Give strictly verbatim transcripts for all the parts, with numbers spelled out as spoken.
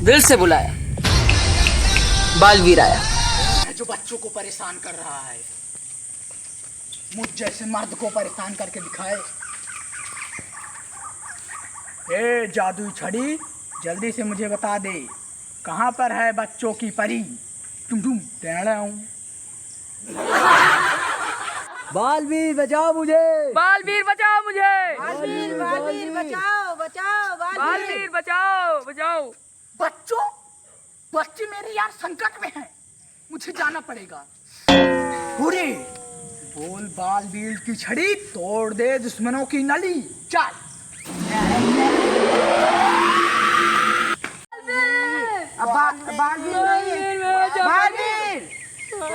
दिल से बुलाया, बालवीर आया। जो बच्चों को परेशान कर रहा है, मुझ जैसे मर्द को परेशान करके दिखाए। ए जादुई छड़ी, जल्दी से मुझे बता दे, कहाँ पर है बच्चों की परी? टुम टुम, टेढ़ा हूँ। बालवीर, बचाओ मुझे। बालवीर, बचाओ मुझे। बालवीर, बालवीर, बालवीर। बचाओ, बचाओ, बालवीर। बालवीर, बचाओ, बचाओ। बच्चों, बच्चे मेरे यार संकट में हैं, मुझे जाना पड़ेगा। अरे, बोल बालवीर की छड़ी, तोड़ दे दुश्मनों की नली। चल। अब बा-, बालवीर नहीं है। बालवीर, मैं चप्पल बालवीर।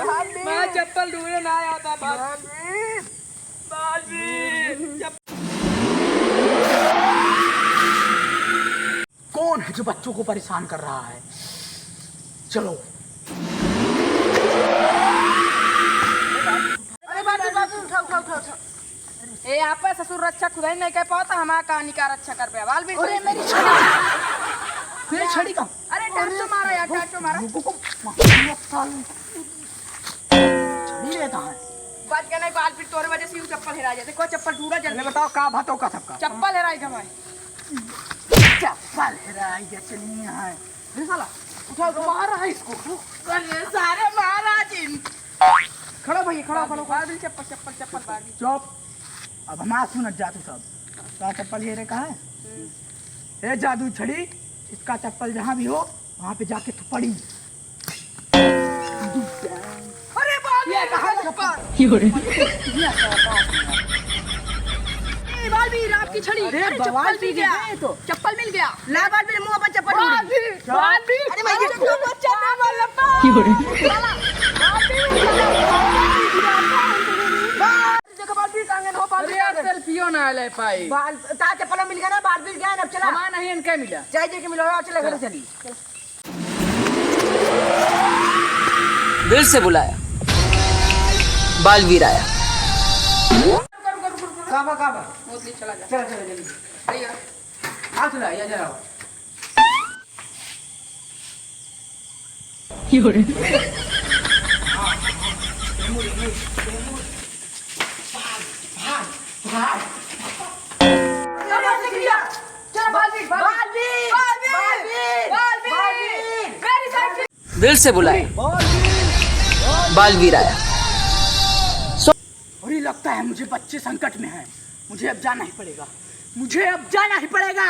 बालवीर। मैं चप्पल ढूंढे ना आया था, बाल-, बालवीर। बालवीर, चप- कौन है जो बच्चों को परेशान कर रहा है? चलो। अरे बाबू, बाबू, उठाओ, उठाओ, उठाओ, उठाओ। ए, आपे ससुर रक्षा खुदाई नहीं कर पावत, हमार कहानी का रक्षा करबे? बालवीर अरे, मेरी छड़ी। मेरी छड़ी का? अरे, टाचो मारा यार, टाचो मारा। लोगों को मारो, साले। छड़ी लेता है। बच गया नहीं, बालवीर, तोरे वजह से यूं चप्पल हेरा जाते। कोई चप्पल ढूंढा जल्दी। अरे बताओ, का भातो का सबका? चप्पल हेराई गवा है। चप्पल हेराई गया, चलिए यहाँ है। अरे साला, उठा, उठा। मारा है इसको। अरे सारे महाराज इन। खड़ा भैया, खड़ा, खड़ा, खड़ा। बालवीर, चप्पल, चप्पल, चप्पल, बालवीर। चुप। अब हमार सुनत जा तू सब। का चप्पल ये रे, कहाँ है? हम्म। ए जादू छड़ी, इसका चप्पल जहाँ भी हो, वहाँ पे जाके थुपड़ी। अरे बालवीर, ये कहाँ चप्पल? चप्पल? ये बालवीर, आपकी छड़ी। अरे, अरे, चप्पल मिल गया। ये तो। चप्पल मिल गया। ला बालवीर, मुंह पर चप्पल उड़ी। बालवीर, बालवीर। अरे, मैं ये चप्पल बच्चा था, बालवीर। बालवीर, बालवीर। देखो, बालवीर कांगन हो, बालवीर अरे यार, कांगन। सेल्फियो ना ले पाई। बाल, ता चप्पल मिल गया ना, बालवीर गया ना, अब चला। हमारा नहीं, इनका मिला। चाहे जे के मिला, चला, घर चली। दिल से बुलाया, बालवीर आया। का बा, का बा? मोतली चला जा। चला, चला, जल्दी। भैया। हाथ ला, या जरा। दिल से बुलाया, बालवीर आया। अरे, लगता है मुझे बच्चे संकट में हैं। मुझे अब जाना ही पड़ेगा, मुझे अब जाना ही पड़ेगा।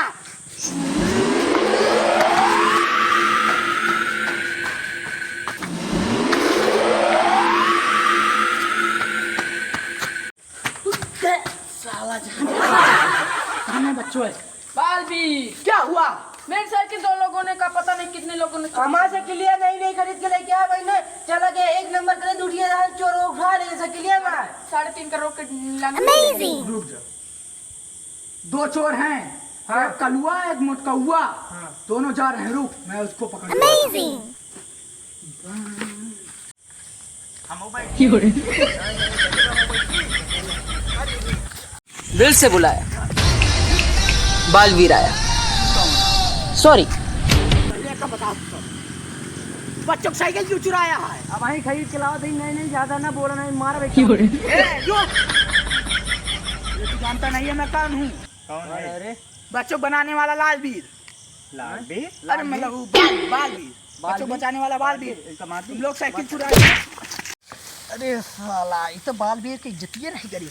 साला जान, कहाँ है बच्चों है? बालवीर। क्या हुआ? मेरी साइकिल दो लोगों ने, का पता नहीं कितने लोगों ने चुरा हमारे से clear नहीं, नहीं खरीद के लेके आया भाई ने। चला गया एक नंबर करे, दूसरी जगह चोर उठा ले, ऐसा clear ना है। साढ़े तीन करोड़ के नीलामी। Amazing। रुक जा, दो चोर हैं, हाँ। एक कलुआ, एक मोटकौआ। हाँ। दोनों जा रहे हैं, रुक, मैं उसको पकड़ के लाता हूँ। Amazing। दिल से बुलाया, बालवीर आया। Sorry। बच्चों की साइकिल क्यों चुराया है? अब वहीं खरीद के लावा, नहीं, नहीं, ज्यादा ना बोला, नहीं मारा बेटा। ए, जो। ये तू जानता नहीं है मैं कौन हूँ? कौन है? अरे। बच्चों बनाने वाला लालवीर। लालवीर? अरे मतलब वो बाल, बालवीर। बच्चों बालवीर? बचाने वाला बालवीर। इनका मार दे। तुम लोग साइकिल चुरा रहे हो। अरे साला, ये तो बालवीर की इज्जतिये नहीं करी।